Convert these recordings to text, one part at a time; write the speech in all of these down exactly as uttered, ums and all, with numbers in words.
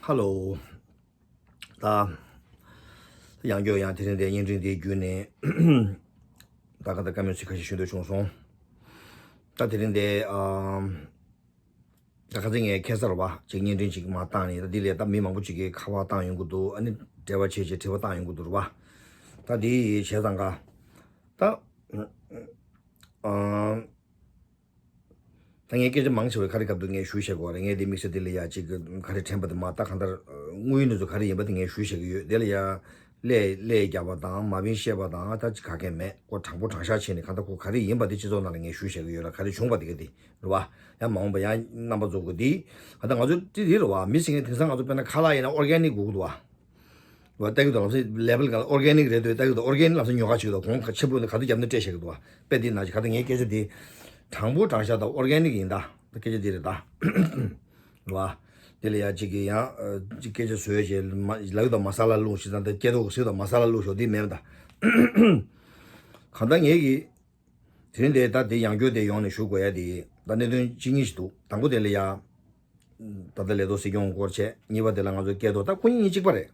ཧ་ལོ། ད་ཡང་བསྐྱར་ཡང་དེ་རིང་འདིར་བརྙན་འཕྲིན་འདི་བརྒྱུད་ནས་ད་ག་ད་བཀའ་མོལ་ཚིག་ཁ་ཤས་ཞུ་འདོད་བྱུང་སོང་། ད་དེ་རིང་འདི་ཨམ། ད་ཁ་སང་ངས་ཁ་སང་རེད་པ། ཅིག་བརྙན་འཕྲིན་ཅིག་མར་བཏང་ནས། ད་འདི་ལས་ད་མི་མང་པོ་ཅིག་གིས་ཁ་པར་བཏང་ཡོང་གི་འདུག་ཨ་ནི་འབྲེལ་བ་བྱས་བྱས་དྲི་བ་བཏང་ཡོང་གི་འདུག་རེད་པ། ད་འདི་བྱས་ཙང་ཀ་ད་ཨམ། ད་ངས་སྐད་ཆ་མང་ཆེ་བ་ག་རེ་སྐབས་དུ་ངས་ཞུ་བཤད་དགོས་རེད། ངས་འདི་དམིགས་བསལ་འདི་ལ་ཡ་ཅིག་ག་རེ་དྲན་པ་དེ་མ། ད་གང་ལྟར་དངོས་ཡོད་གནས་ཚུལ་ག་རེ་ཡིན་པ་དེ་ངས་ཞུ་བཤད་ཀྱི་ཡོད། དེ་ལ་ཡ་ཀླད་ཀླད་རྒྱག་པ་དང་མ་བིན་བཤད་པ་དང་ད་ཅིག་ག་གེ་མེད། ཁོ་དྲང་པོ་དྲང་བཞག་བྱས་ནས་གང་ལྟར་ཁོ་ག་རེ་ཡིན་པ་དེ་སྤྱི་ཚོགས་ནང་ལ་ངས་ཞུ་བཤད་ཀྱི་ཡོད་ལ། ག་རེ་བྱུང་པ་དེ་ག་དེ་རེད་པ། ཡང་མ་འོངས་པ་ཡང་རྣམ་པ་ཚོ་གི་འདི་གང་ལྟར་ང་ཚོ་དེ་རེད་པ། མི་ཟེར་མཁན་དེང་སང་ང་ཚོ་དཔེར་ན་ཁ་ལག་ཡིན་ན་ཨོར་གེ་ནིག་དགོས་ཀྱི་འདུག་པ། ལྟ་གི་འདུག་ལམ་སེང་ལེ་བལ་གང་ལ་ཨོར་གེ་ནིག་རེད་འདུག་ལྟ་གི་འདུག་ཨོར་གེ་ནིག་ལམ་སེང་ཉོ་ག་བྱེད་ཀྱི་འདུག་གོང་ཆེན་པོ་ནི་ག་དུས་རྒྱབ་ནས་སྤྲད་བཞག་གི་འདུག་དཔེ་འདི་ན་ག་ད་ངའི་སྐད་ཆ་འདི་དྲང་པོ་དྲང་བཞག་དང་ཨོར་གེ་ནིག་ཡིན་ད། ད་སྐད་ཆ་འདི་རེད་ད། རེད་པ། འདི་ལ་ཡ་གཅིག་གིས་ཡང་གཅིག་སྐད་ཆ་བཟོས་བྱས་ལ་ཡོད་དང་མ་ས་ལ་བླུགས་ཤིག་དང་། ད་སྐད་ཐོག་ཟེར་དང་མ་ས་ལ་བླུགས་ཤོག་འདི་མེད་པ་ད། གང་ལྟར་ངེད་ཀྱིས་དེ་རིང་འདི་ད་འདི་ཡང་བསྐྱར་འདི་ཡོང་ནས་ཞུ་དགོས་ཡ་འདི་ད་གནད་དོན་གཅིག་གཉིས་ཤིག་འདུག་དང་པོ་དེ་ལ་ཡ། ད་ལྟ་ལས་ཐོག་སྲིད་སྐྱོང་སྐོར་བྱས། གཉིས་པ་དེ་ལ་ང་ཚོ་སྐལ་རྡོར། ད་ཁོ་གཉིས་གཉིས་གཅིག་པ་རེད།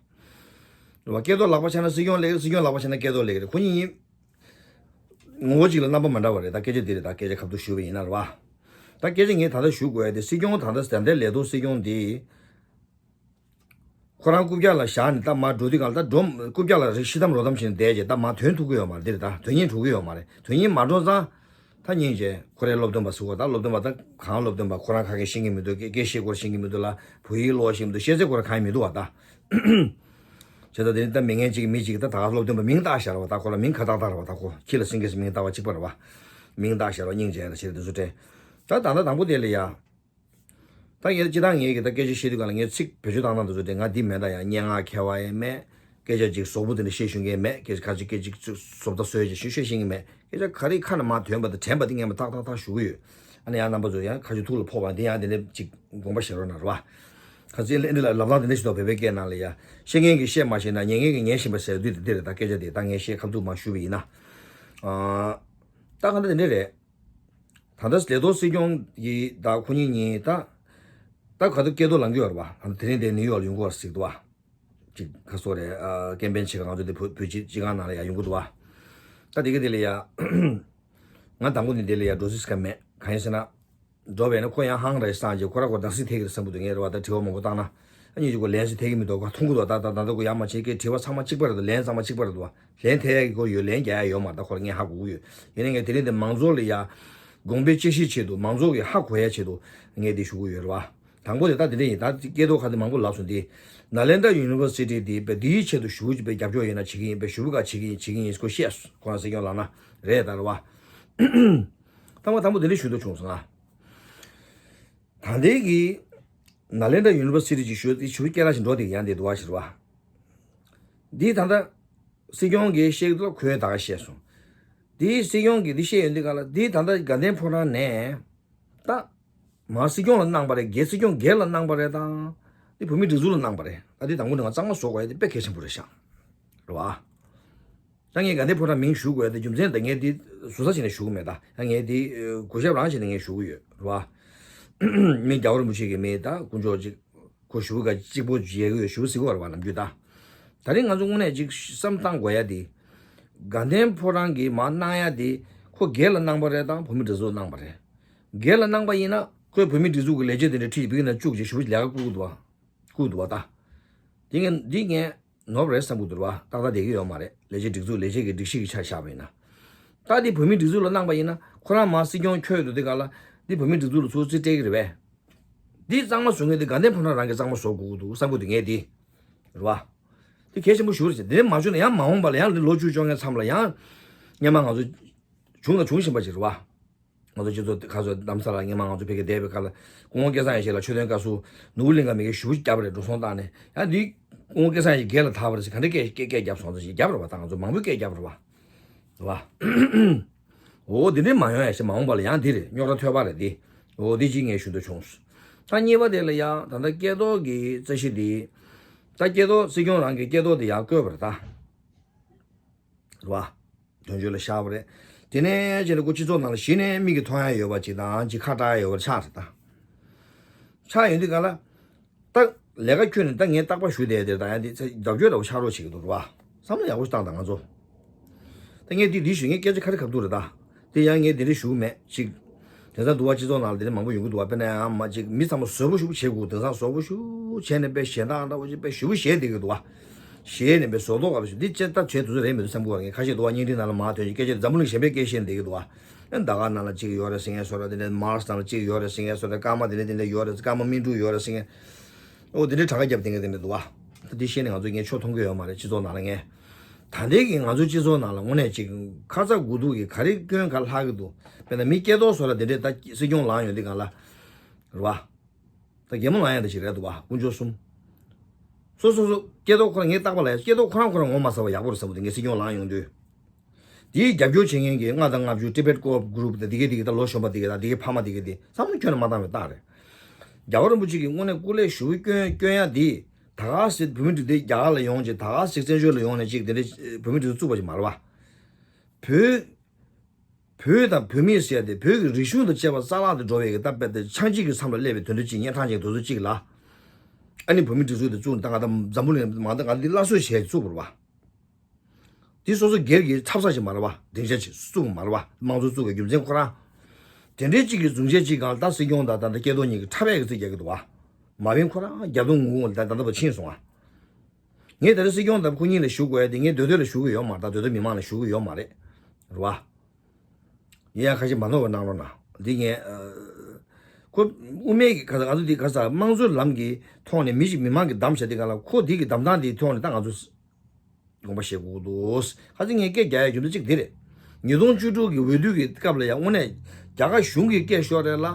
རེད་པ། སྐལ་རྡོར་ལག་པ་ཆགས་ན་སྲིད་སྐྱོང་ལེགས་རེད། སྲིད་སྐྱོང་ལག་པ་ཆགས་ན་སྐལ་རྡོར་ལེགས་རེད། ཁོ་གཉིས་གཉིས་ངོ་བོ་གཅིག་ལ་རྣམ་པ་མི་འདྲ་བ་རེད། ད་སྐད་ཆ་འདི་རེད། ད་སྐད་ཆ་ཁ་ཐུག་ཞུས་པ་ཡིན་ན་རེད་པ། ད་སྐད་ཆ་ངས་ད་ལྟ་ཞུ་དགོས་ཡ་དེ་སྲིད་སྐྱོང་ད་ལྟ་ད་ལྟའི་ལས་ཐོག་སྲིད་སྐྱོང་འདི་ཁོ་རང་རྐུབ་བཀྱག་ལ་བཞག་ནས་ད་མར་འགྲོ་དུས་གང་ལ་ད་འགྲོ་རྐུབ་བཀྱག་ལ་རི་ཤི་དམ་རོ་དམ་བྱས་ནས་བསྡད་རྗེས་ད་མར་དོན་ཐུག་གི་ཡོད་མ་རེད། འདི་རེད། ད་དོན་སྙིང་འགྲོ་གི་ཡོད་མ་རེད། དོན་སྙིང་མ་འགྲོ་ཙང་། ད་སྙིང་རྗེ་ཁོ་རའི་སློབ་སྟོན་པ་ཟེར་བ་ད། སློབ་སྟོན་པ་ད་གང་སློབ་སྟོན་པ། ཁོ་རང་ག་གེ་ཤེས་ཀྱི་མི་འདུག་སྐད་ཤེས་སྐོར་ཤེས་ཀྱི་མི་འདུག་ལ། བོད་ཡིག་ཀློག་ཤེས་ཀྱི་མི་འདུག་ཤེས་ཚད་ཁོ་རང་གང་ཡང་མི་འདུག་པ་ད། བྱས་ཙང་དེ་ནི་ད་མི་ངན་གཅིག་གིས་མི་གཅིག་གིས་ད་ད་ག་སློབ་སྟོན་པ་མིང་བཏགས་བཞག་རེད་པ་ད། ཁོ་ལ་མིང་ཁ་བཏགས་བཏགས་རེད་པ་ད། ཁོ་ཁྱི་ལ་སེང་གེ་ཟེར་མིང་བཏགས་པ་གཅིག་པ་རེད་པ། མིང་བཏགས་བཞག་རེད་པ། སྙིང་རྗེ་ལ་བྱས་དེ་ཚོ་དྲན། ད་ད་ལྟ་དང་པོ་དེ་ལ་ཡ། ད་ངས་སྤྱིར་བཏང་ངས་ཀྱི་ད་སྐད་ཆ་བཤད་དུས་གང་ལ་ངས་ཚིག་བེད་སྤྱོད་བཏང་སྟངས་དེ་ཚོ་དེ་ང་འདི་མེད་ད། ཡང་སྙན་ངག་མཁས་པ་ཡང་མེད། སྐད་ཆ་ཅིག་ཟབ་པོ་དེ་འདྲ་བཤད་ཤེས་མཁན་མེད། སྐད་ཆ་ཁ་ཅིག་སྐད་ཅིག་ཟབ་ད་བཟོས་ཅིག་ཞུ་ཤེས་ཤེས་མཁན་མེད། སྐད་ཆ་ག་རེ་ཁ་ནས་མར་ཐོན་པ་དང་དྲན་པ་དེ་ངས་མར་ཏག་ཏག་ཏག་ཞུ་གི་ཡོད། ཨ་ནི་ཡང་རྣམ་པ་ཚོ་ཡང་ཁ་ཆུ་ཐུགས་ལ་ཕོག་པ་འདི་ཡང་དེ་འདྲ་ཅིག་དགོངས་པ་བཞེས་རོགས་གནང་རེད་པ། ཁ་ཚིག་ལ་འདི་ལ་ལབ་སྟངས་དེ་འདྲ་ཞིག་འདུག་བོད་པའི་སྐད་ནང་ལ་ཡ། བཤད་མཁན་གྱིས་བཤད་མ་ཤེས་ན་ཉན་མཁན་གྱིས་ཉན་ཤེས་པ་ཟེར་དུས་དེ་འདི་རེད། ད་སྐད་ཆ་དེ་ད་ངས་བཤད་ཁ་ཐུག་མར་ཞུས་པ་ཡིན་ན། ཨ། ད་ག་འདྲ་དེ་འདྲ་རེད། ད་ལྟ་ལས་ཐོག་སྲིད་སྐྱོང་གིས་ད་ཁོ་གཉིས་གཉིས་ད། ད་ག་ཚོད་སྐལ་རྡོར་ལངས་ཀྱི་ཡོད་རེད་པ། ད་དེ་རིང་དེ་ནིའུ་ཡོག་ལ་ཡོང་གི་ཡོད་རེད་ཟེར་གྱི་འདུག་པ། ཅིག་ག་སོ་རེད། ཨ། ཀེམ་པེན་བྱེད་ག་ང་ཚོ་དེ་བོད་བོད་སྤྱི་སྤྱི་ཁང་ནང་ལ་ཡ་ཡོང་གི་འདུག་པ། ད་དེ་ག་དེ་ལ་ཡ། ང་དང་པོ་ནས་དེ་ལ་ཡ་འགྲོ་རྩིས་ཁ་མེད། གང་ཡིན་ཟེར་ན། འགྲོ་བས་ན་ཁོ་ཡང་ཧང་རེ་སངས་རྗེས་ཁོ་ར་ཁོ་བདག་སྲིད་ཐེག་གི་རེད་བསམ་གྱི་འདུག་ངས་རེད་པ། ད་དྲི་བ་མང་པོ་བཏང་ན། ཨ་ནི་ཅིག་ཁོ་ལན་ཞིག་ཐེག་གི་མི་འདུག་ཁོ་མཐོང་གི་འདུག་ད་ད་ད་ད་ཁོ་ཡ་མ་བྱེད་ཀྱི་དྲི་བ་ཚང་མ་གཅིག་པ་རེད་འདུག་ལན་ཚང་མ་གཅིག་པ་རེད་འདུག་ལན་ཐེག་ཡ་གི་ཁོ་ཡོད། ལན་རྒྱག་ཡ་ཡོད་མ་རེད། ད་ཁོ་ལ་ངས་ཧ་གོ་གི་ཡོད། ཡིན་ནའི་ངས་དེ་རིང་འདི་མང་ཚོགས་ལ་ཡ། དགོངས་པའི་དཔྱད་གཞིའི་ཆེད་དུ་མང་ཚོགས་ཀྱིས་ཧ་གོ་ཡ་ཆེད་དུ་ངས་འདི་ཞུ་གི་ཡོད་རེད་པ། དང་པོ་དེ་ད་དེ་འདྲ་ཡིན། ད་སྐལ་རྡོར་ཁ་དེ་མང་པོ་ལབ་སོང་དེ། ནཱ་ལེནྡྲ་ཡུ་ནི་ཝར་སི་ཊི་དེ་བས་འདིའི་ཆེད་དུ་ཞུ་གི་རྒྱབ་སྐྱོར་ཡིན་ན་བྱེད་ཀྱི་ཡིན་པས། ཞུ་བ་ག་བྱེད་ཀྱི་ཡིན་བྱེད་ཀྱི་ཡིན་ཁོ་བཤད་སོང་། ཁོ་རང་སྲིད་སྐྱོང་ལངས་ན་རེད་ད་རེད་པ། ད་ང་དང་པོ་དེ་འདྲ་ཞུ་འདོད་བྱུང་སོང་ང་། ད་ལྟའི་གི་ནཱ་ལེནྡྲ་ཡུ་ནི་ཝར་སི་ཊི་ཅིག་ཞུ་དེ་ཞུ་སྐད་ར་ཞིག་འགྲོ་དེ་ཡང་དེ་འདུག་བ་ཞེས་པ། འདི་ད་ལྟ་སྲིད་སྐྱོང་གིས་བཤད་འདུག་ཁོས་ད་ག་བཤད་སོང་། འདི་སྲིད་སྐྱོང་གིས་འདི་བཤད་ཡོང་དུས་ག་ལ་འདི་ད་ལྟ་དགའ་ལྡན་ཕོ་བྲང་ནས་ད་མར་སྲིད་སྐྱོང་ལ་གནང་པ་རེད། སྒེར་སྲིད་སྐྱོང་སྒེར་ལ་གནང་པ་རེད་དང་། འདི་བོད་མི་སྒྲིག་འཛུགས་ལ་གནང་པ་རེད། ད་འདི་དང་པོ་ནས་ང་གཙང་མ་བཟོ་དགོས་ཡ་དེ་དཔེ་གལ་ཆེན་པོ་རེད་ཤག་རེད་བ། ད་ངས་དགའ་ལྡན་ཕོ་བྲང་མིང་ཞུ་དགོས་ཡ་དེ་རྒྱུ་མཚན་ད་ངས་འདི་ཟུར་ཟ་བྱས་ནས་ཞུ་གི་མེད། ད་ཡང་ངས་འདི་གུས་ཞབས་རང་བྱས་ནས་ངས་ཞུ་གི་ཡོད་རེད་བ། མི་རྒྱལ་བ་རིན་པོ་ཆེ་གི་མི་ད་དཀོན་མཆོག་ཅིག་ཁོ་ཞུ་ག་གཅིག་པོ་མཇལ་གི་ཡོད་ཞུ་ཟེར་གི་ཡོད་རེད་བ། ནམ་རྒྱུན་ད། ད་རིང་ང་ཚོ་དངོས་གནས་ཅིག་བསམ་བཏང་དགོས་ཡ་དེ། དགའ་ལྡན་ཕོ་བྲང་གིས་མར་གནང་ཡ་དེ་ཁོ་སྒེར་ལ་གནང་པ་རེད་དང་བོད་མི་སྒྲིག་འཛུགས་གནང་པ་རེད། སྒེར་ལ་གནང་པ་ཡིན་ན་ཁོས་བོད་མི་སྒྲིག་འཛུགས་ཀྱི་ལས་བྱེད་དེ་འདྲ་ཁྲིད་བི་གི་ན་བཅུག་ཅིག་ཞུ་ལས་ཀ་བསྐུར་གི་འདུག་བ། བསྐུར་གི་འདུག་བ་ད། དེ་ངས་འདི་ངས་ནོར་བ་རེད་བསམ་གི་འདུག་བ། ཏག་ཏག་བསྡད་ཀྱི་ཡོད་མ་རེད། ལས་བྱེད་སྒྲིག་འཛུགས་ལས་བྱེད་ཀྱི་སྒྲིག་གཞི་གི་ཆ་བཞག་པ་ཡིན་ན། ད་འདི་བོད་མི་སྒྲིག་འཛུགས་ལ་གནང་པ་ཡིན་ན་ཁོ་རང་མར་སྲིད་སྐྱོང་འཁྱོལ་འདུག་དེ་ག་ལ་འདི་བོད་མི་སྒྲིག་འཛུགས་ལ་ཚུར་རྩིས་སྤྲད་ཀྱི་རེད་པས། འདི་གཙང་མ་བཟོ་མཁན་འདི་དགའ་ལྡན་ཕོ་བྲང་རང་གིས་གཙང་མ་བཟོ་དགོས་ཀྱི་འདུག་བསམ་གི་འདུག་ངས་འདི། རེད་བ། འདི་གལ་ཆེན་པོ་ཞིག་རེད། འདི་ནས་མ་བྱུང་ན་ཡང་མ་འོངས་པ་ལ་ཡང་ལོ་བཅུ་བཅོ་ལྔའི་མཚམས་ལ་ཡང་སྔོན་མ་ང་ཚོ་བྱུང་དང་འབྱུང་བཞིན་པ་ཅིག་རེད་བ། ང་ཚོ་སྤྱི་ཚོགས་ཁ་སོ་རྡ་རམ་ས་ལ་སྔོན་མ་ང་ཚོ་ཕ་གིར་བསྡད་པའི་སྐབས་ལ་སྐུ་ངོ་སྐལ་བཟང་ཡེ་ཤེས་ལ་མཆོད་རྟེན་བཀའ་ཟུར་ནོར་བུ་གླིང་ཁ་མི་གིས་ཞུ་བརྒྱབ་པ་རེད། འགྲོ་སོང་བཏང་ནས་ཡང་འདི་སྐུ་ངོ་སྐལ་བཟང་ཡེ་ཤེས་སྒེར་ལ་ཐར་པ་རེད་ཟེར་ག་འདྲ་སྐད་སྐད་སྐད་བརྒྱབ་སོང་ཚོ་ཞིག་བརྒྱབ་རེད་བ། ད་ང་ཚོ་མང་པོས་སྐད་བརྒྱབ་རེད་བ། རེད་བ། འོ་འདི་འདྲས་མ་ཡོང་ཡ་ཞེས་མ་འོངས་པ་ལ་ཡང་འདི་རེད། རྙོག་དྲ་ཐོན་པ་རེད་འདི། འོ་འདི་གཅིག་ངས་ཞུ་འདོད་བྱུང་། ད་གཉིས་པ་དེ་ལ་ཡང་ད་ལྟ་སྐལ་རྡོར་གྱི་རྩ་གཞི་འདི། ད་སྐལ་རྡོར་སྲིད་སྐྱོང་རང་གི་སྐལ་རྡོར་འདི་ཡར་བསྐོས་པ་རེད་ད། རེད་བ། དོན་གཅོད་ལ་བཞག་པ་རེད། དེ་ནས་ཅི་ནས་ཁོ་སྤྱི་ཚོགས་ནང་ལ་གཞི་ནས་མིག་གིས་མཐོང་ཡ་ཡོད་པ་ཅིག་དང་ཅིག་ཁ་གྲག་ཡ་ཡོད་པ་ཆགས་རེད་ད། ཆགས་ཡོང་དུས་ག་ལ། ད། ལས་ཀ་ཁྱོན་ནས་ད་ངས་རྟག་པར་ཞུ་བསྡད་དེ་ད་ཡང་འདི་ཚེ་རྒྱབ་སྐྱོར་འདྲ་བོ་ཆགས་རོགས་བྱེད་ཀྱི་འདུག་རེད་བ། བསམ་བློ་ཡག་པོ་ཞིག་བཏང་དང་ང་ཚོ། ད་ངས་འདི་འདི་ཞུ་ངས་སྐད་ཆ་ག་རེ་ག་རེ་འདུག་རེད་ད། དེ་ཡང་ངས་འདི་འདྲ་ཞུ་གི་མེད་ཅིག་དེང་སང་འདུག་བ་སྤྱི་ཚོགས་ནང་ལ་དེ་འདྲ་མང་པོ་ཡོང་གི་འདུག་བ། དཔེར་ན་ཡང་མ་ཅིག་མི་ཚང་མ་བཟོ་པོ་ཞུ་བྱེད་དགོས། དེང་སང་བཟོ་པོ་ཞུ་བྱས་ནས་དཔེ་ཞེ་དྲག་འདྲ་བོ་ཅིག་དཔེ་ཞུ་བྱས་བསྡད་ཀྱི་འདུག་བ། ཞེས་ནས་དཔེ་བཟོ་ལྡོག་ག་རེ་ཞུ་འདི་ཅེ་ད་བྱས་དུས་ཚོད་རེད་མི་འདུག་བསམ་གི་བ། ངས་ཁ་ཤས་འདུག་བ་བརྙན་འཕྲིན་ནང་ལ་མ་ཐོན་ཅིག་སྐད་ཆ་འཛམ་བུ་གླིང་གཞན་པའི་སྐད་བཤད་བསྡད་ཀྱི་འདུག་བ། ཨ་ནི་ཟླ་སྐར་ནང་ལ་གཅིག་ཡོད་རེད་ཟེར་མཁན་བཟོ་འདྲ། དེ་ནས་མར་སི་ནང་ལ་གཅིག་ཡོད་རེད་ཟེར་མཁན་བཟོ་འདྲ། སྐར་མ་དེ་འདྲ་དེ་འདྲ་ཡོད་རེད། སྐར་མ་སྨིན་དྲུག་ཡོད་རེད་ཟེར་མཁན། ཨོ་དེ་འདྲའི་གྲངས་ཀ་རྒྱབ་བསྡད་མཁན་དེ་འདྲ་འདུག་བ། ད་དེ་བཤད་ནས་ང་ཚོ་ངས་ཆོ་མཐོང་གི་ཡོད་མ་རེད། སྤྱི་ཚོགས་ནང་ལ་ངས། ད་ལྟའི་གི་ང་ཚོའི་སྤྱི་ཚོགས་ནང་ལ་དངོས་གནས་ཅིག་ཁ་ཚ་དགོས་གཏུགས་ཀྱི་ག་རེ་སྐྱོན་ག་ལྷག་གི་འདུག་དཔེར་ན་མི་སྐྱེ་ཐོག་སོགས་ལ་དེ་འདྲའི་ད་སྲིད་སྐྱོང་ལངས་ཡོང་དུས་སྒང་ལ། རེད་བ། ད་རྒན་མོ་ལངས་ཡག་འདི་ཞིག་རེད་འདུག་བ། དཀོན་མཆོག་གསུམ། སོ་སོ་སོ་སྐྱེ་ཐོག་ཁོ་རང་ངས་རྟག་པར་ལབ་ཡ། སྐྱེ་ཐོག་ཁོ་རང་ཁོ་རང་ངོ་མ་ཚ་བ་ཡག་པོ་རེད་བསམ་གི་འདུག་ངས་སྲིད་སྐྱོང་ལངས་ཡོང་དུས། དེའི་རྒྱབ་སྐྱོར་བྱེད་མཁན་གྱི་ལྔ་དང་ལྔ་བཅུ་ཊི་བེཊ་ཀོ་ཨོབ་གུ་རུབ་དང་དེ་གའི་དེ་གའི་ད་ལོ་གཞོན་པ་དེ་གའི་ད་དེ་གའི་ཕ་མ་དེ་གའི་དེ་བསམ་བློ་ཁྱོན་ནས་མ་བཏང་བའི་རྟགས་རེད། རྒྱལ་བ་རིན་པོ་ཆེ་གིས་དངོས་གནས་སྐུ་ལས་ཞུ་སྐྱོན་སྐྱོན་ཡ་དེ་ད་ག་སེ་བོད་མི་འདི་རྒྱ་གར་ལ་ཡོང་ཅིག་ད་ག་སེ་བཙན་བྱོལ་ལ་ཡོང་ནས་ཅིག་དེ་འདྲའི་བོད་མི་འདི་ཚོ་བཙུགས་པ་ཅིག་མ་རེད་བ། བོད། བོད་དང་བོད་མི་ཟེར་ཏེ་བོད་ཀྱི་རིག་གཞུང་དང་བཅས་པ་རྩ་བརླག་ཏུ་འགྲོ་བའི་གི་ད་དཔེ་དེ་ཆང་བྱིས་ཀྱི་མཚམས་ལ་སླེབས་པའི་དོན་དུ་ཅིག་གཉན་ཐང་ཅན་དེ་ཚོ་ཅིག་ལ། ཨ་ནི་བོད་མི་སྒྲིག་འཛུགས་དེ་བཙུགས་ནས་ད་ང་ད་འཛམ་བུ་གླིང་མང་ད་ང་འདི་སླར་གསོ་བྱས་བཙུགས་པ་རེད་བ། དེ་སོ་སོ་སྒེར་གྱི་འཁྲབ་ས་ཞིག་མ་རེད་བ། སྡིངས་ཆ་ཅིག་བཙུགས་པ་མ་རེད་བ། དམངས་གཙོ་བཙུགས་པའི་རྒྱུ་མཚན་ཁོ་རང་། དེ་འདྲའི་ཅིག་གི་བཟུང་བྱས་ཅིག་གང་ད་སྲིད་སྐྱོང་དང་ད་ལྟ་སྐལ་རྡོར་གཉིས་ཀྱི་འཁྲབ་པའི་གི་ཚིག་རྒྱག་གི་འདུག་བ། མ་བིན་ཁོ་རང་རྒྱབ་དོང་ངུ་ངུ་ལ་ད་ད་ལྟ་བ་ཕྱིན་སོང་ཨ། ངས་ད་རེས་སྲིད་སྐྱོང་དང་ཁོ་གཉིས་ལ་ཞུ་དགོས་ཡ་དེ་ངས་མདོ་སྟོད་ལ་ཞུ་གི་ཡོད་མ་རེད། ད་མདོ་སྟོད་མི་མང་ལ་ཞུ་གི་ཡོད་མ་རེད། རེད་བ། ཡིན་ཡང་ཁ་ཤས་མ་ནོར་བ་གནང་རོགས་གནང་། འདི་ངས་ཨ། ཁོ་དབུ་མའི་གི་ག་ས་ང་ཚོ་འདི་ག་ས་དམངས་གཙོའི་ལམ་གྱི་ཐོག་ནས་མི་ཞིག་མི་མང་གི་གདམ་བྱ་དེ་ག་ལ་ཁོ་འདི་གི་གདམ་སྟངས་འདིའི་ཐོག་ནས་ད་ང་ཚོ་དགོངས་པ་བཞེས་དགོས་འདུག་ཁ་ཚིག་ངས་སྐད་རྒྱག་ཡ་རྒྱུ་མཚན་གཅིག་འདི་རེད། ཉིས་སྟོང་བཅུ་དྲུག་གི་འོས་བསྡུ་གི་སྐབས་ལ་ཡང་དངོས་གནས་རྒྱ་གར་གཞུང་གི་སྐད་ཤོར་རེད་ལ།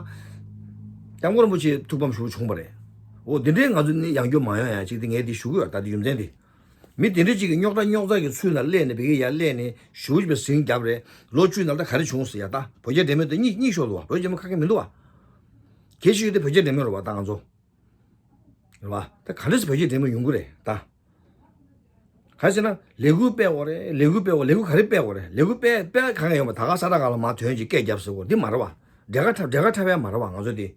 སྐྱབས་མགོན་རིན་པོ་ཆེ་ཐུགས་ཕམ་ཞེ་པོ་བྱུང་བ་རེད། འོ་འདི་འདྲའི་ང་ཚོ་ནི་ཡང་སྐྱོ་མ་ཡོང་ཡ་ཅིག་དེ་ངས་འདི་ཞུ་གི་ཡོད། ད་འདི་རྒྱུ་མཚན་འདི། མི་དེ་འདྲ་ཅིག་གིས་རྙོག་དྲ་རྙོག་འཛིང་གི་ཚུལ་ལ་སླེབས་ནས་བི་གི་ཡར་སླེབས་ནས་ཞུ་བྱས་པའི་ཟིང་རྒྱབ་རེད། ལོ་བཅུའི་ནང་ལ་ག་རེ་བྱུང་ཟེར་ཡ། ད་བོད་རྒྱ་འབྲེལ་མོལ་དེ་གཉིད་གཉིད་ཤོར་འདུག་བ། བོད་རྒྱ་འབྲེལ་མོལ་ཁ་སྐད་མི་འདུག་བ། གལ་ཆེ་ཤོས་དེ་བོད་རྒྱ་འབྲེལ་མོལ་རེད་བ། ད་ང་ཚོ་རེད་བ། ད་ག་འདྲ་སེ་བོད་རྒྱ་འབྲེལ་མོལ་ཡོང་གི་རེད་ད། ག་རེ་ཟེར་ན་ལས་འགུལ་སྤེལ་དགོས་རེད། ལས་འགུལ་སྤེལ་དགོས། ལས་འགུལ་ག་རེ་སྤེལ་དགོས་རེད། ལས་འགུལ་སྤེལ་སྤེལ་གང་ཡང་ཡོད་མ། ད་ག་ས་ཁྲ་སྒང་ལ་མར་ཐོན་ཅིག་སྐད་རྒྱབ་ཟེར་དགོས་འདི་མ་རེད་བ། འབྲེལ་ཁ་འཁྲབ་འབྲེལ་ཁ་འཁྲབ་ཡ་མ་རེད་བ། ང་ཚོ་འདི།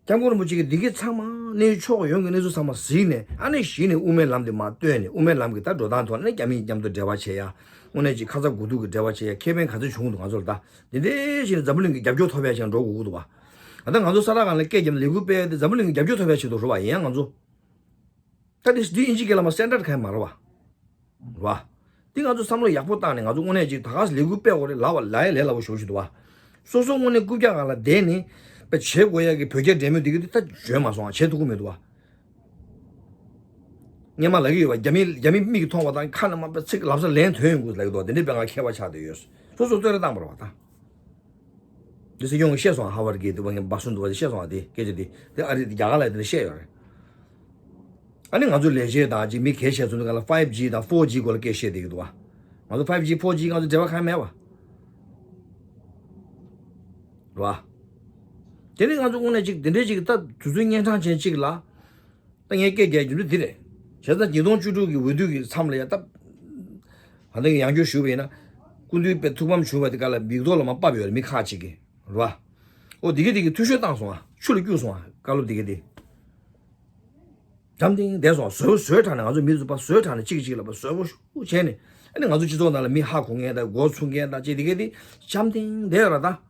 སྐྱབས་མགོན་རིན་པོ་ཆེ་གིས་འདི་གའི་ཚང་མ་གནས་ཚུལ་ཕྱོགས་ཡོངས་ཀྱི་གནས་ཚུལ་ཚང་མ་གཟིགས་ནས་ཨ་ནི་གཞི་ནས་དབུ་མའི་ལམ་དེ་མར་བཏོན་ནས་དབུ་མའི་ལམ་གྱི་ད་འགྲོ་སྟངས་ཐོག་ནས་རྒྱ་མི་མཉམ་དུ་འབྲེལ་བ་བྱེད་ཡ། དངོས་གནས་ཅིག་ཁ་ཚ་དགོས་གཏུགས་ཀྱི་འབྲེལ་བ་བྱེད་ཡ་ཁེ་ཕན་ག་ཚོད་བྱུང་འདུག་ང་ཚོར་ད་འདི་འདྲའི་ཞིག་ནས་འཛམ་བུ་གླིང་གི་རྒྱབ་སྐྱོར་ཐོབ་ཡ་ཅིག་འགྲོ་དགོས་ཀྱི་འདུག་བ། ད་ལྟ་ང་ཚོ་ས་ཁྲ་སྒང་ལ་སྐད་རྒྱབ་ནས་ལས་འགུལ་སྤེལ་ཡ་དེ་འཛམ་བུ་གླིང་གི་རྒྱབ་སྐྱོར་ཐོབ་ཡ་ཆེད་དུ་རེད་བ། ཡིན་ཡང་ང་ཚོ། ད་དེ་འདི་ཨིན་ཇི་སྐད་ལ་མ་སེན་ཌར་གང་ཡང་མ་རེད་བ། རེད་བ། འདི་ང་ཚོ་བསམ་བློ་ཡག་པོ་བཏང་ནས་ང་ཚོ་དངོས་གནས་ཅིག་ད་ག་སེ་ལས་འགུལ་སྤེལ་དགོས་རེད་ལབ་པ་ལ་ཡ་ལས་སླ་པོ་ཞེ་པོ་ཞིག་འདུག་བ། སོ་སོ་དངོས་གནས་རྐུབ་བཀྱག་སྒང་ལ་བསྡད་ནས་དཔེ་བྱེད་དགོས་ཡ་གི་བོད་རྒྱ་འབྲེལ་མོལ་འདི་གི་འདི་ད་འཇོན་མ་སོང་བ། བྱེད་ཐུབ་ཀྱི་མི་འདུག་བ། སྔན་མ་ལབ་ཀྱི་ཡོད་པ། རྒྱ་མི་རྒྱ་མི་མིག་གིས་མཐོང་བ་དང་ཁ་ནས་མར་དཔེ་ཚིག་ལབ་ས་ལན་ཐོན་ཡོང་གི་ལབ་ཀྱི་འདུག་བ། འདི་འདྲའི་དཔེ་ང་མཁས་པ་ཆགས་བསྡད་ཡོད། སོ་སོ་བསྟོད་ར་བཏང་བ་རེད་བ་ད། འདི་སྲིད་སྐྱོང་གིས་བཤད་སོང་། ཧ་ཝར་གྱིས་འདི་བ་ངས་སྦ་གསུང་འདུག་བ། དེ་བཤད་སོང་བ། དེ་སྐད་ཆ་དེ་དེ་ཨ་རི་རྒྱ་གར་ལ་དེ་འདྲ་བཤད་ཡོད་རེད། ཨ་ནི་ང་ཚོ་ལས་བྱེད་དང་ཅིག་མི་གལ་ཆེ་ཚོ་འདི་ག་ལ་ཕའིབ་ཇི་དང་ཕོར་ཇི་སྐོར་ལ་སྐད་བཤད་བསྡད་ཀྱི་འདུག་བ། ང་ཚོ་ཕའིབ་ཇི་ཕོར་ཇི་ང་ཚོ་འབྲེལ་བ་གང་ཡང་མེད་བ། རེད་བ། དེ་ནི་ང་ཚོ་དངོས་གནས་ཅིག་དེ་འདྲའི་ཅིག་ད་དུས་ཚོད་གཉན་འཕྲང་ཅན་ཅིག་ལ། ད་ངས་སྐད་རྒྱག་རྒྱུ་འདི་འདི་རེད། བྱས་ཙང་ཉིས་སྟོང་བཅུ་དྲུག་གི་འོས་བསྡུ་གི་མཚམས་ལ་ཡ་ད། ཧ་ད་ངས་ཡང་བསྐྱར་ཞུས་པ་ཡིན་ན། སྐུ་མདུན་དཔེ་ཐུགས་ཕམ་བྱུང་བ་དེ་ག་ལ་བིག་ཏོར་ལ་མ་བབས་ཡོད་རེད། མི་ཁག་ཅིག་གིས་རེད་བ། ཨོ་དེ་གི་དེ་གི་འཐུས་ཤོར་བཏང་སོང་ཨ། ཆུ་ལ་བསྐྱུར་སོང་ཨ། བཀའ་སློབ་དེ་གི་དེ། འཇམ་ཐིང་བསྡད་སོང་། བཟོ་བཟོའི་དྲག་ནས་ང་ཚོ་མི་ཚོ་པ་བཟོའི་དྲག་ནས་གཅིག་གཅིག་ལ་པ་བཟོ་པོ་ཞུ་བྱས་ནས་ཨ་ནི་ང་ཚོ་སྤྱི་ཚོགས་ནང་ལ་མི་ཧ་གོ་མཁན་དང་མགོ་ཚོས་མཁན་དང་ཅིག་དེ་གི་དེ་འཇམ་ཐིང་བསྡད་ཡོད་ར་ད།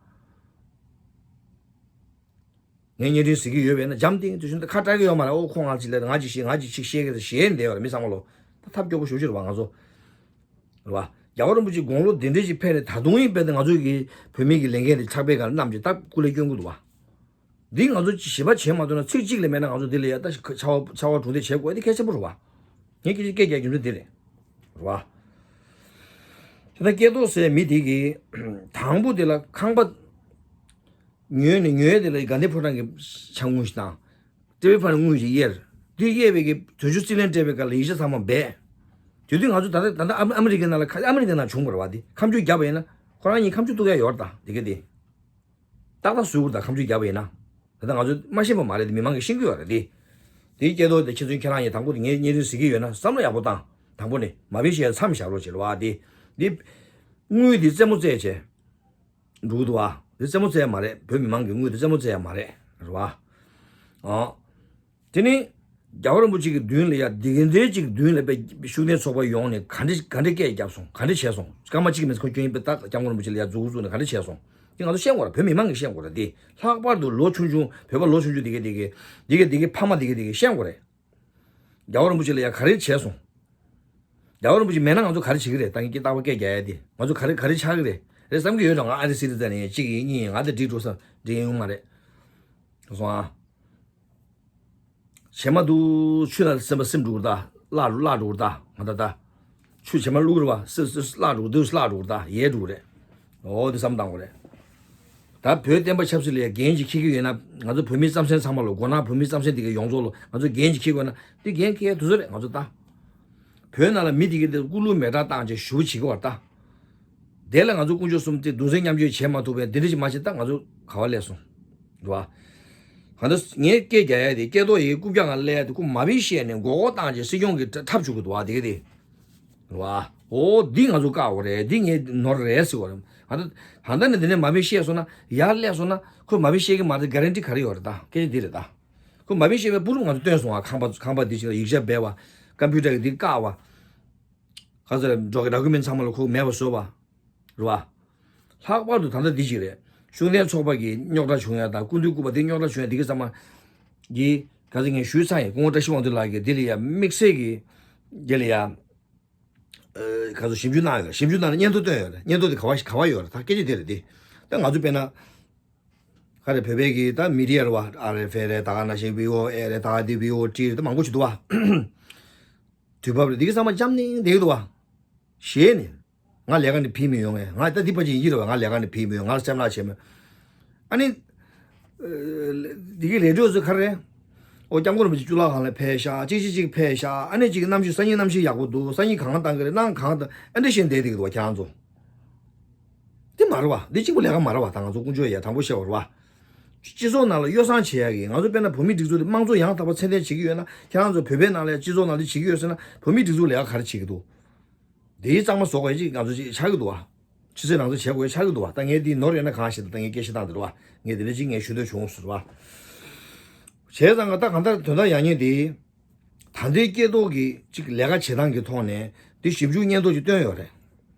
ངས་བརྙན་འཕྲིན་གཟིགས་ཀྱི་ཡོད་པས་ན་འཇམ་ཐིང་དུ་བྱུང་། ད་ཁ་གྲག་གི་ཡོད་མ་རེད། ཨོ་ཁོ་ང་ཅིག་ལས་ང་ཅིག་ཤེས་ང་ཅིག་ཅིག་ཤེས་ཀྱི་ཞེས་འདས་པར་མི་ཚང་མ་ལོ། ད་ཐབས་སྐྱོ་པོ་ཞེ་པོ་ཅིག་རེད་བ་ང་ཚོ། རེད་བ། རྒྱལ་བ་རིན་པོ་ཆེ་དགུང་ལོ་འདི་འདྲ་ཞིག་ཕེབས་ནས་ད་དུང་ཡིན་པས་ན་ང་ཚོ་གི་བོད་མི་གི་ལས་འགན་དེ་ཕྱག་དཔེ་སྒང་ལ་བསྣམས་ཀྱི་ད་སྐུ་ལས་སྐྱོན་གྱི་འདུག་བ། འདི་ང་ཚོ་ཞིབ་པ་བྱས་མ་ཐུབ་ན་ཚིག་གཅིག་ལས་མེད་ན་ང་ཚོ་འདི་ལ་ཡ་ད་ཤི་ཁ་ཆར་པ་ཆར་པ་གྲུང་འདེགས་བྱེད་དགོས་འདི་གལ་ཆེན་པོ་རེད་བ། ངས་སྐད་ཆ་སྐད་རྒྱག་རྒྱུ་འདི་འདི་རེད། རེད་བ། དེ་ད་སྐལ་རྡོར་ཟེར་མི་དེ་གིས་དང་པོ་དེ་ལ་ཁང་པ། ཉོས་ནས་ཉོས་དེ་ལ་དགའ་ལྡན་ཕོ་བྲང་གི་ཆ་དངུལ་ཞིག་དང་། ཏི་ཝི་ཕར་དངུལ་ཞིག་གཡར། དེ་གཡར་བའི་གི་དུས་ཆུ་རྩིས་ལེན་སྤྲད་པའི་སྐབས་ལ་ཡིག་ཆ་ཚང་མ་སྦས། དེ་དུས་ང་ཚོ་ད་ལྟ་ད་ལྟ་ཨ་ཨ་མི་རི་ཀའི་ནང་ལ་ཁ་ཨ་མི་རི་ཀའི་ནང་བྱུང་བ་རེད་བ། དེ་ཁ་མཆུ་བརྒྱབ་པ་ཡིན་ན་ཁོ་རང་གཉིས་ཁ་མཆུ་གཏུག་ཡ་ཡོད་རེད་ད་དེ་ག་དེ། ཏག་ཏག་བཟོས་ཀྱི་རེད་ད་ཁ་མཆུ་བརྒྱབ་པ་ཡིན་ན། ད་ལྟ་ང་ཚོ་མ་ཤེས་པ་མ་རེད་དེ་མི་མང་གིས་ཤེས་ཀྱི་ཡོད་རེད་དེ། དེའི་སྐལ་རྡོར་དེ་ཁྱེད་ཚོས་ཁྱེད་རང་གཉིས་དང་པོ་དེ་ངས་བརྙན་འཕྲིན་གཟིགས་ཀྱི་ཡོད་ན་བསམ་བློ་ཡག་པོ་བཏང་། དང་པོ་ནས་མ་བེད་ཤེས་ཡ་མཚམས་བཞག་རོགས་བྱེད་ལ་བ་དེ། དེ། དངུལ་དེ་རྩེད་མོ་རྩེ་བྱས། འགྲོ་གི་འདུག་བ། དེ་རྩེད་མོ་རྩེ་ཡ་མ་རེད། བོད་མི་མང་གི་དངུལ་དེ་རྩེད་མོ་རྩེ་ཡ་མ་རེད། རེད་བ། ཨོ། དེ་ནི། རྒྱལ་བ་རིན་པོ་ཆེ་གི་མདུན་ལ་ཡ་འདི་གི་འདྲའི་ཅིག་མདུན་ལ་པའི་ཤུགས་ལྡན་ཚོགས་པ་ཡོང་ནས་ག་འདྲ་ག་འདྲ་སྐད་བརྒྱབ་སོང་། ག་འདྲ་བྱས་སོང་། སྐར་མ་གཅིག་མིན་ཁོ་སྐྱོན་ཡིན་པའི་ད་སྐྱབས་མགོན་རིན་པོ་ཆེ་ལ་ཡ་མཛུབ་གུ་བཙུགས་ནས་ག་འདྲ་བྱས་སོང་། དེ་ང་ཚོ་ཤེས་དགོས་རེད། བོད་མི་མང་གིས་ཤེས་དགོས་རེད། དེ་ལྷག་པར་དུ་ལོ་ཆུང་ཆུང་བོད་པ་ལོ་ཆུང་ཆུང་དེ་གས་དེ་གས་དེ་གས་དེ་གས་ཕ་མ་དེ་གས་དེ་གས་ཤེས་དགོས་རེད། རྒྱལ་བ་རིན་པོ་ཆེ་ལ་ཡ་ག་རེ་བྱས་སོང་། རྒྱལ་བ་རིན་པོ་ཆེ་མེད་ན་ང་ཚོ་ག་རེ་བྱེད་ཀྱི་རེད། ད་ངས་ཀྱི་རྟག་པར་སྐད་རྒྱག་ཡ་དེ་ང་ཚོ་ག་རེ་ག་རེ་ཆགས་ཀྱི་རེད། རེད་བསམ་གྱི་ཡོད་ན། ང་ཨ་རི་སི་ཊི་ཛེན་ཡིན། གཅིག་ཡིན་གཉིས་ཡིན། ང་དེ་འགྲིག་འགྲོ་བསམ་འགྲིག་ཡོང་མ་རེད། སོང་ཨ། བྱེ་མ་དུ་ཆུ་ལ་སེམས་པ་སིམ་འགྲོ་གི་རེད་ད། བརླག་བརླག་འགྲོ་གི་རེད་ད། ང་ད་ད། ཆུ་བྱེ་མ་བླུགས་རེད་བ། སི་སི་བརླག་འགྲོ་གི་འདུག་བརླག་འགྲོ་གི་རེད་ད། ཡལ་འགྲོ་གི་རེད། འོ་དེ་བསམ་བཏང་དགོས་རེད། ད་བོད་བསྟན་པ་ཆབ་སྲིད་ལ་ཡ་འགན་ཅིག་འཁྱེར་གྱི་ཡོད་ན། ང་ཚོ་བོད་མི་རྩམ་ཟན་ཚང་མ་ལ། མགོ་ནག་བོད་མི་རྩམ་ཟན་དེ་གའི་ཡོངས་རྫོགས་ལ་ང་ཚོ་འགན་ཅིག་འཁྱེར་དགོས་ན། དེ་འགན་འཁྱེར་དུས་ཚོད་རེད། ང་ཚོ་ད་བོད་ནང་ལ་མི་དེ་གའི་དེ་སྐུ་ལུས་མེ་སྲེག་བཏང་བྱས་ཞུ་བྱེད་ཀྱི་བར་ད། དེ་ལ་ང་ཚོ་དཀོན་མཆོག་གསུམ་དེ་གདུང་སེམས་མཉམ་སྐྱེད་བྱེད་མ་ཐུབ་པས། འདི་འདྲ་ཞིག་མ་བྱེད་ད་ང་ཚོ་ག་བ་སླེབས་སོང་། རེད་བ། གང་ལྟར་ངས་སྐད་རྒྱག་ཡ་དེ་སྐད་ཐོག་ཡི་རྐུབ་བཀྱག་ང་སླེབས་ཡ་དེ་ཁོ་མ་བི་བཤད་ནས་མགོ་སྐོར་བཏང་བྱས་སྲིད་སྐྱོང་གི་འཁྲབ་བཅུག་གི་འདུག་བ། དེ་ག་དེ། རེད་བ། འོ་འདི་ང་ཚོ་བཀག་དགོས་རེད། འདི་ངས་ནོར་རེད་ཟེར་བ་རེད། ད་ད་ལྟ་ནས་འདི་ནས་མ་བི་བཤད་སོང་ན། ཡར་སླེབས་སོང་ན་ཁོས་མ་བི་བཤད་ཀྱི་མ་རེད། གྷ་རན་ཊི་ག་རེ་ཡོད་རེད། ད་སྐད་ཆ་འདི་རེད་ད། ཁོས་མ་བི་བཤད་པའི་པུ་རུབ་ང་ཚོ་བཏོན་སོང་བ། ཁང་པ་ཁང་པ་འདི་ཅིག་ལ་ཡིག་ཆ་སྦས་བ། ཀམ་པུ་ཊར་གི་འདི་བཀག་བ། ག་ཚོད་རེད། འགྲོ་གི་ཌོ་ཀུ་མེན་ཊི་ཚང་མ་ལ་ཁོ་མེད་པ་བཟོས་པ། རེད་བ། ལྷག་པར་དུ་ད་ལྟ་འདི་ཅིག་རེད། ཤུགས་ལྡན་ཚོགས་པ་གི་རྙོག་དྲ་བྱུང་ཡ་དང་། སྐུ་མདུན་སྐུ་པར་འདི་རྙོག་དྲ་བྱུང་ཡ་འདི་གི་ཚང་མ་གི་ག་ཚོད་ངས་ཞུས་ཚར་ཡིན། སྐུ་ངོ་བཀྲ་ཤིས་དབང་འདུས་ལགས་ཀྱིས་འདི་ལ་ཡ་དམིགས་བསལ་གྱི་འདི་ལ་ཡ། ཨ། ག་ཚོད་ཞིབ་འཇུག་གནང་ཡོད་རེད། ཞིབ་འཇུག་གནང་ནས་སྙན་ཐོ་བཏོན་ཡོད་རེད། སྙན་ཐོ་དེ་ག་བ་ག་བ་ཡོད་རེད། ད་སྐད་ཆ་དེ་རེད་དེ། ད་ང་ཚོ་དཔེར་ན། ག་རེ། བོད་པའི་གི་ད་མི་ཌི་ཡ་རེད་བ། ཨར་ཨེཕ་ཨེ་རེད། ད་ག་ནང་བཞིན་བྷི་ཨོ་ཨེ་རེད། ད་ག་དེ་བྷི་ཨོ་ཊི་རེད། ད་མང་པོ་ཞིག་འདུག་བ། དུས་བབ་རེད། འདི་གི་ཚང་མ་འཇམ་ནེ་བསྡད་ཀྱི་འདུག་བ། ཞེས་ནས། ང་ལས་ཀ་ནས་ཕེབས་མི་ཡོང་ངས། ང་ད་འདི་ཕལ་ཆེར་ཡིན་གྱི་རེད་བ། ང་ལས་ཀ་ནས་ཕེབས་མི་ཡོང་། ང་ལ་སེམས་ལྷག་བྱས་མོད། ཨ་ནི། ཨ། འདི་གི་རེ་ཌི་ཡོ་ཚོ་ག་རེ། ཨོ། སྐྱབས་མགོན་རིན་པོ་ཆེ་གཙུག་ལག་ཁང་ལ་ཕེབས་ཤག་ཅིག་ཅིག་ཅིག་ཕེབས་ཤག་ཨ་ནི་ཅིག་གནམ་གཤིས། སང་ཉིན་གནམ་གཤིས་ཡག་པོ་འདུག་སང་ཉིན་གང་བཏང་གི་རེད། གནམ་གང་བཏང་། ཨ་འདྲ་བཤད་བསྡད་ཀྱི་འདུག་བ། ཁྱེད་རང་ཚོ། འདི་མ་རེད་བ། འདི་གཅིག་པུ་ལས་ཀ་མ་རེད་བ། ད་ང་ཚོ་དཀོན་མཆོག་ཡ་དྲང་པོ་བཤད་པ་རེད་བ། སྤྱི་ཚོགས་ནང་ལ་ཡོ་བསྲང་བྱེད་ཡ་གི། ང་ཚོ་དཔེར་ན་བོད་མིའི་སྒྲིག་འཛུགས་དེ་དམངས་གཙོ་ཡང་དག་པ་ཚད་ལྡན་བྱེད་ཀྱི་ཡོད་ན། ཁྱེད་རང་ཚོ་བོད་པའི་ནང་ལ་ཡ་སྤྱི་ཚོགས་ནང་ལ་བྱེད་ཀྱི་ཡོད་ཟེར་ན། བོད་མིའི་སྒྲིག་འཛུགས་ལས་ཀ་ག་རེ་བྱེད་ཀྱི་འདུག་དེའི་གཙང་མ་བཟོ་དགོས་ཡ་ཅིག་ང་ཚོ་ཅིག་ཆགས་ཀྱི་འདུག་བ། ཕྱི་གསལ་ནང་གསལ་བྱེད་དགོས་ཡ་ཆགས་ཀྱི་འདུག་བ། ད་ངས་འདི་ནོར་ཡོད་ན་གང་ཞིག་ད་ངས་སྐད་ཆ་བཏང་འདི་རེད་བ། ངས་འདི་འདྲ་ཅིག་ངས་ཞུ་འདོད་བྱུང་ཟེར་བ། བྱས་ཙང་ད་གང་ལྟར་དོན་དག་ཡག་ཉེས་འདི། ད་ལྟའི་སྐད་ཐོག་གི་ཅིག་ལས་ཀ་བྱེད་སྟངས་ཀྱི་ཐོག་ནས་འདི་ཞིབ་འཇུག་སྙན་ཐོ་ཅིག་བཏོན་ཡོད་རེད།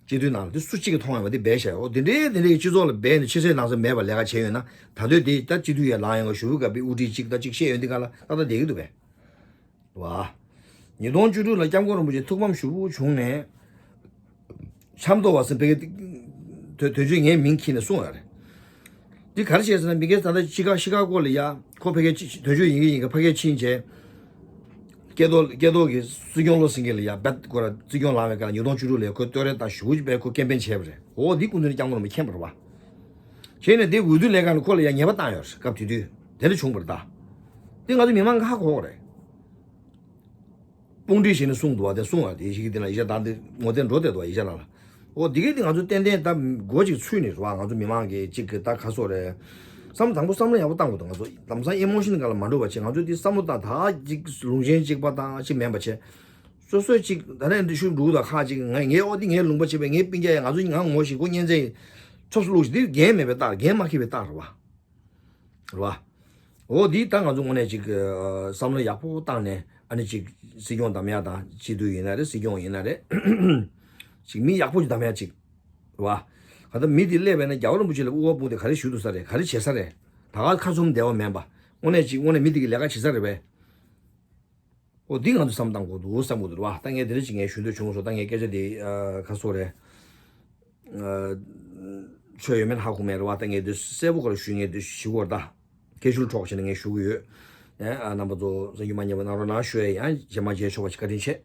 སྤྱི་འཐུས་ནང་ལ་འདི་སུ་གཅིག་གིས་མཐོང་ཡོད་པ་འདི་སྦས་བཞག་ཡོད། འོ་འདི་འདྲའི་འདི་འདྲའི་སྤྱི་ཚོགས་ལ་སྦས་ནས་ཕྱི་གསལ་ནང་གསལ་མེད་པ་ལས་ཀ་བྱས་ཡོད་ན། ད་དུང་འདི་ད་སྤྱི་འཐུས་ཡར་ལངས་ཡོང་ག་ཞུ་བུ་ག་པའི་དབུ་ཁྲིད་ཅིག་ད་ཅིག་བཤད་ཡོད་འདི་ག་ལ་ཏག་ཏག་བསྡད་ཀྱི་འདུག་པས། རེད་བ། ཉིས་སྟོང་བཅུ་དྲུག་ལ་སྐྱབས་མགོན་རིན་པོ་ཆེ་ཐུགས་ཕམ་ཞེ་པོ་བྱུང་ནས། ཆབ་མདོ་བ་ཟེར་ཕ་གི་དོན་དོན་གཅོད་ངའི་མིང་འཁྱེར་ནས་གསུངས་ཡོད་རེད། འདི་ག་རེ་བྱས་ཟེར་ན། མི་སྒེར་ད་ལྟ་ཤི་ཀ་ཤི་ཀ་གོ་ལ་ཡ་ཁོ་ཕ་གི་དོན་གཅོད་ཡིན་གི་ཡིན་གི་ཕ་གི་ཕྱིན་བྱས། སྐལ་རྡོར་སྐལ་རྡོར་གྱིས་སྲིད་སྐྱོང་བློ་སེང་གེ་ལ་ཡ་བད་ཁོ་ར་སྲིད་སྐྱོང་ལངས་པའི་སྐབས་ལ་ཉིས་སྟོང་བཅུ་དྲུག་ལ་ཁོས་བསྟོད་ར་དང་ཞེ་པོ་ཅིག་བས་ཁོ་ཀེམ་པེན་བྱས་པ་རེད། འོ་འདི་སྐུ་མདུན་ནས་སྐྱབས་མགོན་རིན་པོ་ཆེ་མཁྱེན་པ་རེད་བ། བྱས་ནས་འདི་འོས་བསྡུ་ལས་ཁང་ནས་ཁོ་ལ་ཡ་ཉེས་པ་བཏང་ཡོད་རེད། སྐབས་དེ་དུས་དེ་འདྲ་བྱུང་བ་རེད་ད། འདི་ང་ཚོ་མི་མང་གིས་ཧ་གོ་གི་རེད། དཔུང་སྒྲིག་བྱས་ནས་གསུངས་འདུག་བ། དེ་གསུངས་བ་དེ་ཡི་གེ་འདི་ལ་ཡིག་ཆ་དང་དེ་ངོ་དེབ་འགྲོ་བསྡད་འདུག་བ། ཡིག་ཆ་ནང་ལ། འོ་འདི་གས་འདི་ང་ཚོ་ཏན་ཏན་ད་མགོ་ཅིག་ཚོས་ནས་རེད་བ། ང་ཚོ་མི་མང་གིས་ཅིག་གི་ད་ག་སོ་རེད། བསམ་བློ་དང་པོ་བསམ་བློ་ཡག་པོ་བཏང་དགོས་འདུག་ང་ཚོ་ལམ་སང་ཨི་མོ་ཤན་སྒང་ལ་མ་འགྲོ་བ་བྱས། ང་ཚོ་འདི་བསམ་བློ་བཏང་ད་ཅིག་ལུང་ཆེན་གཅིག་པ་དང་ཅིག་མིན་པ་བྱས། སོ་སོས་ཅིག་ད་ནས་འདི་ཤུགས་འགྲོ་གི་འདུག་ཁ་ཅིག་ངས་ངས་ཨོ་འདི་ངའི་ལུང་པ་བྱས་པས། ངའི་སྤུན་ཀྱག་ཡ་ང་ཚོ་ང་ངོ་ཤེས་ཁོ་གཉེན་ཚན་ཡིན། ཚོགས་སུ་བླུགས་ཤིག་འདི་འགན་མེད་པའི་རྟགས། འགན་མ་འཁྱེར་བའི་རྟགས་རེད་བ། རེད་བ། འོ་འདི་ད་ང་ཚོ་དངོས་གནས་ཅིག་ཨ། བསམ་བློ་ཡག་པོ་བཏང་ནས། ཨ་ནི་ཅིག་སྲིད་སྐྱོང་འདེམས་ཡག་དང་། སྤྱི་འཐུས་ཡིན་ན་རེད། སྲིད་སྐྱོང་ཡིན་ན་རེད། ཅིག་མི་ཡག་པོ་ཅིག་འདེམས་ཡག་ཅིག་རེད་བ། ག་ད་མི་འདི་སླེབས་པས་ན་རྒྱལ་བ་རིན་པོ་ཆེ་ལ་དབུ་བ་དཔུང་སྟེ་ག་རེ་ཞུ་འདུག་ས་རེད། ག་རེ་བྱེད་ས་རེད། ད་ག་ཁ་ཚུམ་བསྡད་པ་མིན་པ། དངོས་གནས་ཅིག་དངོས་གནས་མི་འདི་གི་ལས་ཀ་བྱེད་ས་རེད་པས། འོ་འདི་ང་ཚོ་བསམ་བཏང་དགོས་འདུག་བསམ་གྱི་འདུག་རེད་བ། ད་ངས་འདི་འདྲ་ཅིག་ངས་ཞུ་འདོད་བྱུང་སོང་། ད་ངས་སྐད་ཆ་འདི་ཨ། ག་སོ་རེད། ཨ། ཆོ་ཡོད་མེད་ཧ་གོ་མེད་རེད་བ། ད་ངས་འདི་གསལ་པོ་ག་རེ་ཞུ། ངས་འདི་ཞུ་དགོས་རེད་ད། སྐད་ཤུགས་འཕྲོག་བྱས་ནས་ངས་ཞུ་གི་ཡོད། ཨ། རྣམ་པ་ཚོ་གསར་འགྱུར་མ་ཉན་པ་གནང་རོགས་གནང་ཞུ་ཡ་ཡིན། ཡང་རྗེས་མ་མཇལ་ཆོག་པ་ཞིག་བཀའ་དྲིན་ཆེ།